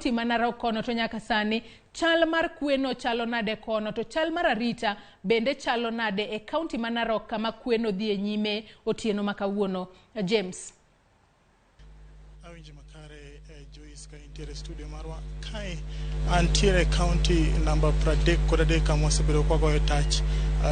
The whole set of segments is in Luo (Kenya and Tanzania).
kaunti ma Narok kono to nyaka sani chal mar kweno chalo nade kono to chal mar arita bende chalo nade e kaunti ma Narok kama kweno dhi e nyime otieno ma kawuono. James. Awinji makare, Joyce, ka intiere e studio marwa kae. Antiere e kaunti namba 33 kama wasebedo kwagoyo tach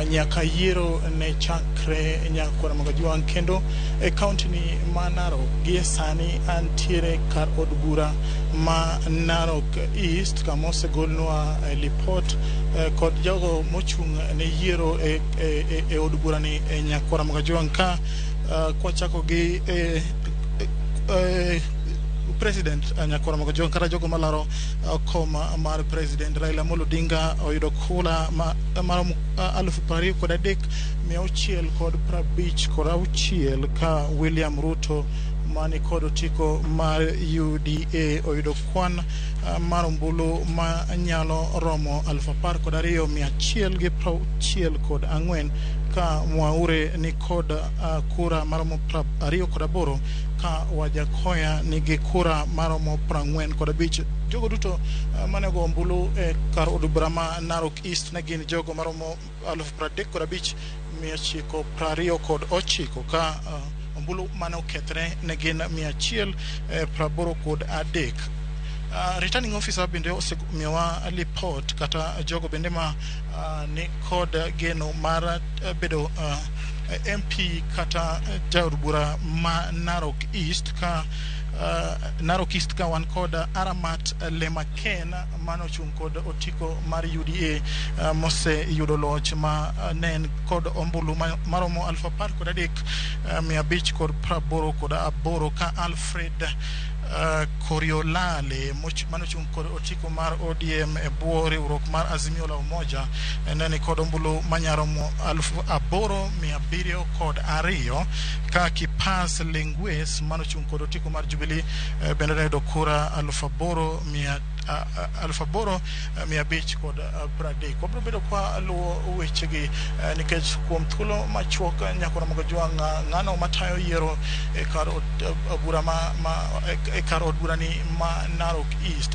nyaka yiero ne chakre nyaka Ramogi kendo e kaunti ni ma Narok. Gie sani antiere kar od bura ma Narok East kama osegolnwa lipot kod jogo mochung' ne yiero e od bura ni e Nyakwar Ramogi Ajwang' ka kwachako gi president Nyakwar Ramogi Ajwang' kata jogo malaro kom mar president Raila Amolo Odinga oyudo kura maromo 23,656 ka William Ruto mani kod otiko mar UDA oyudo kwan mar ombulu ma nyalo romo 12,164 ka Mwaure ni kod kura maromo 28 ka Wajackoyah nigi kura maromo 45. Jogo duto mane ogo ombulu e kar od bura ma Narok East ne gin jogo maromo 35,929 ka ombulu mane okethre ne gin 183. Returning officer bende osemiyowa lipot kata jogo bende ma ni kod geno mar bedo MP kata jaod bura ma Narok East ka Narok East ka wan kod Aramat Lemaken mane ochung' kod otiko mar UDA moseyudo loch ma ne en kod ombulu maromo 13,588 ka Alfred Koriolale mane ochung' kod otiko mar ODM e bwo riwruok mar Azimio la Umoja ne ni kod ombulu manyaromo 8,702 ka Kipas Lengues mane ochung' kod otiko mar Jubilee bende noyudo kura 8,530. Wabiro bedo kwa luwo wechegi nikech kuom thuolo machuok Nyakwar Ramogi Ajwang' ng'ano matayo yiero e kar od bura ma e kar od bura ni ma Narok East.